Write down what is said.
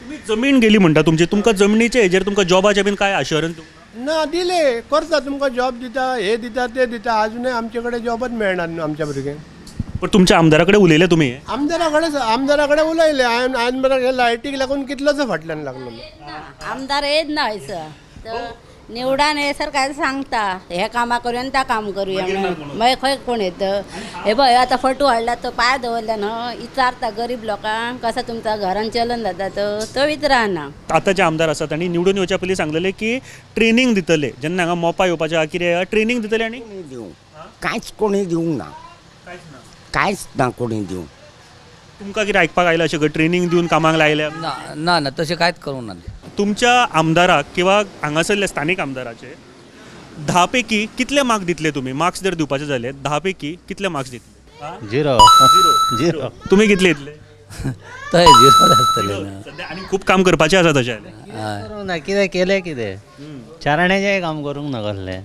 तुमी जमीन गेली म्हणटा तुमची, तुमकां जमनीचे हेजेर तुमकां जॉबाचे बीन काय अश्योरन्स? ना दिले करता, तुमकां जॉब दिता, हे दिता, ते दिता. आजुनय आमचे कडेन जॉबच मेळना न्हू आमच्या भुरग्यांक. पण तुमच्या आमदारा कडेन उलयले तुमी? आमदारा कडेन उलयले हांवें. आमदाराक लायटीक लागून कितलोसो फाटल्यान लागलो. आमदार येत ना हयसर. तर निवडान येसर काय सांगता, हे कामां करूया आनी त्या काम करूया म्हणून. मागीर खंय कोण येत? हे पळय, आतां फटू हाडला तो पांय दवरल्या न्हू, विचारता गरीब लोकांक कसो तुमच्या घरान चलन जाता, तो तो विचारना. आतां जे आमदार आसात तांणी निवडून येवच्या पयलीं सांगलेले की ट्रेनींग दितले, जेन्ना हांगा मोपा येवपाचें आहा कितें ट्रेनींग दितले आनी कोणी दिवंक कांयच, कोणी दिवंक ना, कांयच ना कोणी दिवंक. तुमकां कितें आयकपाक आयलां अशें ट्रेनींग दिवन कामाक लायल्या? ना ना ना, तशें कांयच करूंक ना. तुमच्या आमदाराक किंवा हांगासरल्या स्थानीक आमदाराचे 10 पैकी कितले मार्क दितले तुमी? मार्क्स जर दिवपाचे जाले, 10 पैकी कितले मार्क्स दितले? झिरो. झिरो. तुमी कितले दितले? तय झिरो आसतले न्हू. सध्या आनी खूब काम करपाचें आसा तशें जाल्यार. करूंक ना कितें, केलें कितें? चाराण्याचेंय काम करूंक ना कसलें.